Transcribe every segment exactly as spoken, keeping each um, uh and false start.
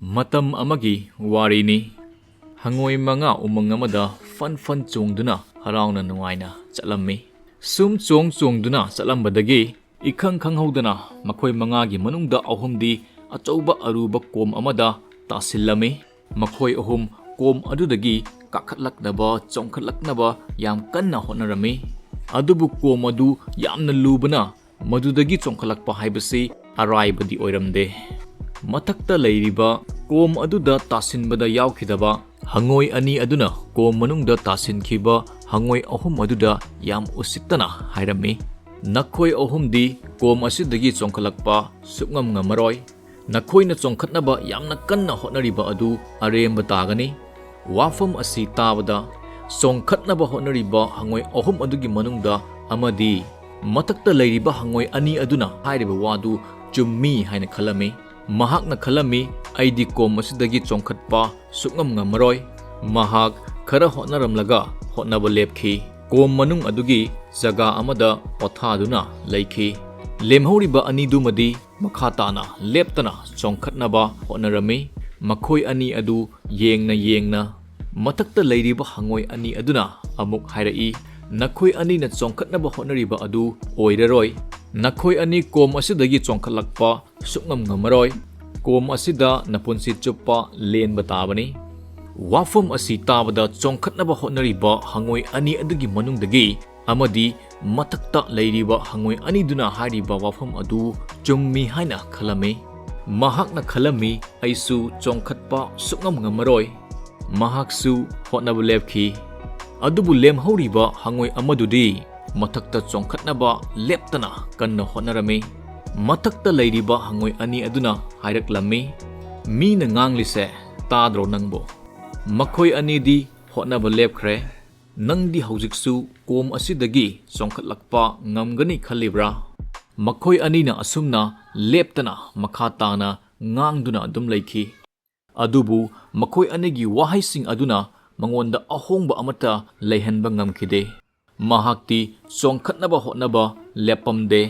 ꯃꯇꯝ ꯑꯃꯒꯤ ꯋꯥꯔꯤꯅꯤ꯫ ꯍꯉꯣꯏ ꯃꯉꯥ ꯎꯃꯪ ꯑꯃꯗ ꯐꯟ ꯐꯟ ꯆꯣꯡꯗꯨꯅ ꯍꯔꯥꯎꯅ ꯅꯨꯡꯉꯥꯏꯅ ꯆꯠꯂꯝꯃꯤ꯫ ꯁꯨꯝ ꯆꯣꯡ ꯆꯣꯡꯗꯨꯅ ꯆꯠꯂꯝꯕꯗꯒꯤ ꯏꯈꯪ ꯈꯪꯍꯧꯗꯅ ꯃꯈꯣꯏ ꯃꯉꯥꯒꯤ ꯃꯅꯨꯡꯗ ꯑꯍꯨꯝꯗꯤ ꯑꯆꯧꯕ ꯑꯔꯨꯕ ꯀꯣꯝ ꯑꯃꯗ ꯇꯥꯁꯤꯜꯂꯝꯃꯤ꯫ ꯃꯈꯣꯏ ꯑꯍꯨꯝ ꯀꯣꯝ ꯑꯗꯨꯗꯒꯤ ꯀꯥꯈꯠꯂꯛꯅꯕ, ꯆꯣꯡꯈꯠꯂꯛꯅꯕ ꯌꯥꯝ ꯀꯟꯅ ꯍꯣꯠꯅꯔꯝꯃꯤ꯫ ꯑꯗꯨꯕꯨ ꯀꯣꯝ ꯑꯗꯨ ꯌꯥꯝꯅ ꯂꯨꯕꯅ ꯃꯗꯨꯗꯒꯤ ꯆꯣꯡꯈꯠꯂꯛꯄ ꯍꯥꯏꯕꯁꯤ ꯑꯔꯥꯏꯕꯗꯤ ꯑꯣꯏꯔꯝꯗꯦ꯫ ꯃꯊꯛꯇ ꯂꯩꯔꯤꯕ ꯀꯣꯝ ꯑꯗꯨꯗ ꯇꯥꯁꯤꯟꯕꯗ ꯌꯥꯎꯈꯤꯗꯕ ꯍꯉꯣꯏ ꯑꯅꯤ ꯑꯗꯨꯅ ꯀꯣꯝ ꯃꯅꯨꯡꯗ ꯇꯥꯁꯤꯟꯈꯤꯕ ꯍꯉꯣꯏ ꯑꯍꯨꯝ ꯑꯗꯨꯗ ꯌꯥꯝ ꯎꯁꯤꯠꯇꯅ ꯍꯥꯏꯔꯝꯃꯤ, "ꯅꯈꯣꯏ ꯑꯍꯨꯝꯗꯤ ꯀꯣꯝ ꯑꯁꯤꯗꯒꯤ ꯆꯣꯡꯈꯠꯂꯛꯄ ꯁꯨꯛꯉꯝ ꯉꯝꯃꯔꯣꯏ꯫ ꯅꯈꯣꯏꯅ ꯆꯣꯡꯈꯠꯅꯕ ꯌꯥꯝꯅ ꯀꯟꯅ ꯍꯣꯠꯅꯔꯤꯕ ꯑꯗꯨ ꯑꯔꯦꯝꯕ ꯇꯥꯒꯅꯤ꯫" ꯋꯥꯐꯝ ꯑꯁꯤ ꯇꯥꯕꯗ ꯆꯣꯡꯈꯠꯅꯕ ꯍꯣꯠꯅꯔꯤꯕ ꯍꯉꯣꯏ ꯑꯍꯨꯝ ꯑꯗꯨꯒꯤ ꯃꯅꯨꯡꯗ ꯑꯃꯗꯤ ꯃꯊꯛꯇ ꯂꯩꯔꯤꯕ ꯍꯉꯣꯏ ꯑꯅꯤ ꯑꯗꯨꯅ ꯍꯥꯏꯔꯤꯕ ꯋꯥꯗꯨ ꯆꯨꯝꯃꯤ ꯍꯥꯏꯅ ꯈꯜꯂꯝꯃꯤ꯫ ꯃꯍꯥꯛꯅ ꯈꯜꯂꯝꯃꯤ, "ꯑꯩꯗꯤ ꯀꯣꯝ ꯑꯁꯤꯗꯒꯤ ꯆꯣꯡꯈꯠꯄ ꯁꯨꯛꯉꯝ ꯉꯝꯃꯔꯣꯏ꯫" ꯃꯍꯥꯛ ꯈꯔ ꯍꯣꯠꯅꯔꯝꯂꯒ ꯍꯣꯠꯅꯕ ꯂꯦꯞꯈꯤ꯫ ꯀꯣꯝ ꯃꯅꯨꯡ ꯑꯗꯨꯒꯤ ꯖꯒꯥ ꯑꯃꯗ ꯄꯣꯊꯥꯗꯨꯅ ꯂꯩꯈꯤ꯫ ꯂꯦꯝꯍꯧꯔꯤꯕ ꯑꯅꯤꯗꯨꯃꯗꯤ ꯃꯈꯥ ꯇꯥꯅ ꯂꯦꯞꯇꯅ ꯆꯣꯡꯈꯠꯅꯕ ꯍꯣꯠꯅꯔꯝꯃꯤ꯫ ꯃꯈꯣꯏ ꯑꯅꯤ ꯑꯗꯨ ꯌꯦꯡꯅ ꯌꯦꯡꯅ ꯃꯊꯛꯇ ꯂꯩꯔꯤꯕ ꯍꯉꯣꯏ ꯑꯅꯤ ꯑꯗꯨꯅ ꯑꯃꯨꯛ ꯍꯥꯏꯔꯛꯏ, "ꯅꯈꯣꯏ ꯑꯅꯤꯅ ꯆꯣꯡꯈꯠꯅꯕ ꯍꯣꯠꯅꯔꯤꯕ ꯑꯗꯨ ꯑꯣꯏꯔꯔꯣꯏ꯫ ꯅꯈꯣꯏ ꯑꯅꯤ ꯀꯣꯝ ꯑꯁꯤꯗꯒꯤ ꯆꯣꯡꯈꯠꯂꯛꯄ ꯁꯨꯛꯉꯝ ꯉꯝꯃꯔꯣꯏ꯫ ꯀꯣꯝ ꯑꯁꯤꯗ ꯅꯄꯨꯟꯁꯤ ꯆꯨꯞꯄ ꯂꯦꯟꯕ ꯇꯥꯕꯅꯤ꯫" ꯋꯥꯐꯝ ꯑꯁꯤ ꯇꯥꯕꯗ ꯆꯣꯡꯈꯠꯅꯕ ꯍꯣꯠꯅꯔꯤꯕ ꯍꯉꯣꯏ ꯑꯅꯤ ꯑꯗꯨꯒꯤ ꯃꯅꯨꯡꯗꯒꯤ ꯑꯃꯗꯤ ꯃꯊꯛꯇ ꯂꯩꯔꯤꯕ ꯍꯉꯣꯏ ꯑꯅꯤꯗꯨꯅ ꯍꯥꯏꯔꯤꯕ ꯋꯥꯐꯝ ꯑꯗꯨ ꯆꯨꯝꯃꯤ ꯍꯥꯏꯅ ꯈꯜꯂꯝꯃꯤ꯫ ꯃꯍꯥꯛꯅ ꯈꯜꯂꯝꯃꯤ, "ꯑꯩꯁꯨ ꯆꯣꯡꯈꯠꯄ ꯁꯨꯛꯉꯝ ꯉꯝꯃꯔꯣꯏ꯫" ꯃꯍꯥꯛꯁꯨ ꯍꯣꯠꯅꯕ ꯂꯦꯞꯈꯤ꯫ ꯑꯗꯨꯕꯨ ꯂꯦꯝꯍꯧꯔꯤꯕ ꯍꯉꯣꯏ ꯑꯃꯗꯨꯗꯤ ꯃꯊꯛꯇ ꯆꯣꯡꯈꯠꯅꯕ ꯂꯦꯞꯇꯅ ꯀꯟꯅ ꯍꯣꯠꯅꯔꯝꯃꯤ꯫ ꯃꯊꯛꯇ ꯂꯩꯔꯤꯕ ꯍꯉꯣꯏ ꯑꯅꯤ ꯑꯗꯨꯅ ꯍꯥꯏꯔꯛꯂꯝꯃꯤ, "ꯃꯤꯅ ꯉꯥꯡꯂꯤꯁꯦ ꯇꯥꯗ꯭ꯔꯣ ꯅꯪꯕꯣ? ꯃꯈꯣꯏ ꯑꯅꯤꯗꯤ ꯍꯣꯠꯅꯕ ꯂꯦꯞꯈ꯭ꯔꯦ꯫ ꯅꯪꯗꯤ ꯍꯧꯖꯤꯛꯁꯨ ꯀꯣꯝ ꯑꯁꯤꯗꯒꯤ ꯆꯣꯡꯈꯠꯂꯛꯄ ꯉꯝꯒꯅꯤ ꯈꯜꯂꯤꯕ꯭ꯔꯥ?" ꯃꯈꯣꯏ ꯑꯅꯤꯅ ꯑꯁꯨꯝꯅ ꯂꯦꯞꯇꯅ ꯃꯈꯥ ꯇꯥꯅ ꯉꯥꯡꯗꯨꯅ ꯑꯗꯨꯝ ꯂꯩꯈꯤ꯫ ꯑꯗꯨꯕꯨ ꯃꯈꯣꯏ ꯑꯅꯤꯒꯤ ꯋꯥꯍꯩꯁꯤꯡ ꯑꯗꯨꯅ ꯃꯉꯣꯟꯗ ꯑꯍꯣꯡꯕ ꯑꯃꯠꯇ ꯂꯩꯍꯟꯕ ꯉꯝꯈꯤꯗꯦ꯫ ꯃꯍꯥꯛꯇꯤ ꯆꯣꯡꯈꯠꯅꯕ ꯍꯣꯠꯅꯕ ꯂꯦꯞꯄꯝꯗꯦ꯫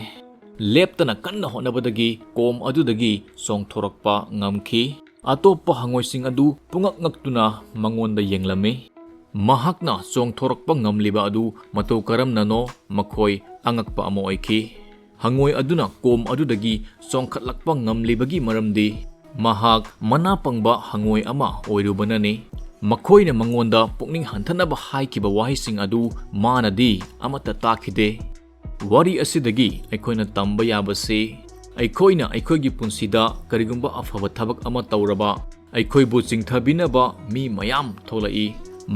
ꯂꯦꯞꯇꯅ ꯀꯟꯅ ꯍꯣꯠꯅꯕꯗꯒꯤ ꯀꯣꯝ ꯑꯗꯨꯗꯒꯤ ꯆꯣꯡꯊꯣꯔꯛꯄ ꯉꯝꯈꯤ꯫ ꯑꯇꯣꯞꯄ ꯍꯉꯣꯏꯁꯤꯡ ꯑꯗꯨ ꯄꯨꯡꯉꯛ ꯉꯛꯇꯨꯅ ꯃꯉꯣꯟꯗ ꯌꯦꯡꯂꯝꯃꯤ꯫ ꯃꯍꯥꯛꯅ ꯆꯣꯡꯊꯣꯔꯛꯄ ꯉꯝꯂꯤꯕ ꯑꯗꯨ ꯃꯇꯧ ꯀꯔꯝꯅꯅꯣ, ꯃꯈꯣꯏ ꯑꯉꯛꯄ ꯑꯃ ꯑꯣꯏꯈꯤ꯫ ꯍꯉꯣꯏ ꯑꯗꯨꯅ ꯀꯣꯝ ꯑꯗꯨꯗꯒꯤ ꯆꯣꯡꯈꯠꯂꯛꯄ ꯉꯝꯂꯤꯕꯒꯤ ꯃꯔꯝꯗꯤ ꯃꯍꯥꯛ ꯃꯅꯥ ꯄꯪꯕ ꯍꯉꯣꯏ ꯑꯃ ꯑꯣꯏꯔꯨꯕꯅꯅꯤ꯫ ꯃꯈꯣꯏꯅ ꯃꯉꯣꯟꯗ ꯄꯨꯛꯅꯤꯡ ꯍꯟꯊꯅꯕ ꯍꯥꯏꯈꯤꯕ ꯋꯥꯍꯩꯁꯤꯡ ꯑꯗꯨ ꯃꯥꯅꯗꯤ ꯑꯃꯠꯇ ꯇꯥꯈꯤꯗꯦ꯫ ꯋꯥꯔꯤ ꯑꯁꯤꯗꯒꯤ ꯑꯩꯈꯣꯏꯅ ꯇꯝꯕ ꯌꯥꯕꯁꯤ, ꯑꯩꯈꯣꯏꯅ ꯑꯩꯈꯣꯏꯒꯤ ꯄꯨꯟꯁꯤꯗ ꯀꯔꯤꯒꯨꯝꯕ ꯑꯐꯕ ꯊꯕꯛ ꯑꯃ ꯇꯧꯔꯕ, ꯑꯩꯈꯣꯏꯕꯨ ꯆꯤꯡꯊꯕꯤꯅꯕ ꯃꯤ ꯃꯌꯥꯝ ꯊꯣꯛꯂꯛꯏ꯫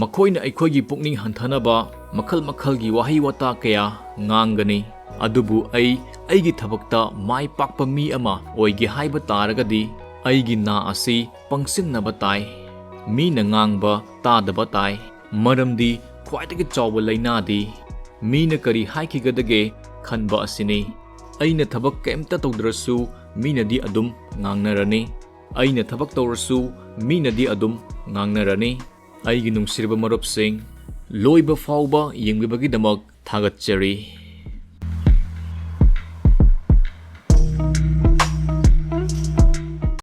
ꯃꯈꯣꯏꯅ ꯑꯩꯈꯣꯏꯒꯤ ꯄꯨꯛꯅꯤꯡ ꯍꯟꯊꯅꯕ ꯃꯈꯜ ꯃꯈꯜꯒꯤ ꯋꯥꯍꯩ ꯋꯥꯇꯥ ꯀꯌꯥ ꯉꯥꯡꯒꯅꯤ꯫ ꯑꯗꯨꯕꯨ ꯑꯩ ꯑꯩꯒꯤ ꯊꯕꯛꯇ ꯃꯥꯏ ꯄꯥꯛꯄ ꯃꯤ ꯑꯃ ꯑꯣꯏꯒꯦ ꯍꯥꯏꯕ ꯇꯥꯔꯒꯗꯤ, ꯑꯩꯒꯤ ꯅꯥ ꯑꯁꯤ ꯄꯪꯁꯤꯟꯅꯕ ꯇꯥꯏ꯫ ꯃꯤꯅ ꯉꯥꯡꯕ ꯇꯥꯗꯕ ꯇꯥꯏ꯫ ꯃꯔꯝꯗꯤ ꯈ꯭ꯋꯥꯏꯗꯒꯤ ꯆꯥꯎꯕ ꯂꯥꯏꯅꯥꯗꯤ ꯃꯤꯅ ꯀꯔꯤ ꯍꯥꯏꯈꯤꯒꯗꯒꯦ ꯈꯟꯕ ꯑꯁꯤꯅꯤ꯫ ꯑꯩꯅ ꯊꯕꯛ ꯀꯩꯝꯇ ꯇꯧꯗ꯭ꯔꯁꯨ ꯃꯤꯅꯗꯤ ꯑꯗꯨꯝ ꯉꯥꯡꯅꯔꯅꯤ꯫ ꯑꯩꯅ ꯊꯕꯛ ꯇꯧꯔꯁꯨ ꯃꯤꯅꯗꯤ ꯑꯗꯨꯝ ꯉꯥꯡꯅꯔꯅꯤ꯫ ꯑꯩꯒꯤ ꯅꯨꯡꯁꯤꯔꯕ ꯃꯔꯨꯞꯁꯤꯡ, ꯂꯣꯏꯕ ꯐꯥꯎꯕ ꯌꯦꯡꯕꯤꯕꯒꯤꯗꯃꯛ ꯊꯥꯒꯠꯆꯔꯤ꯫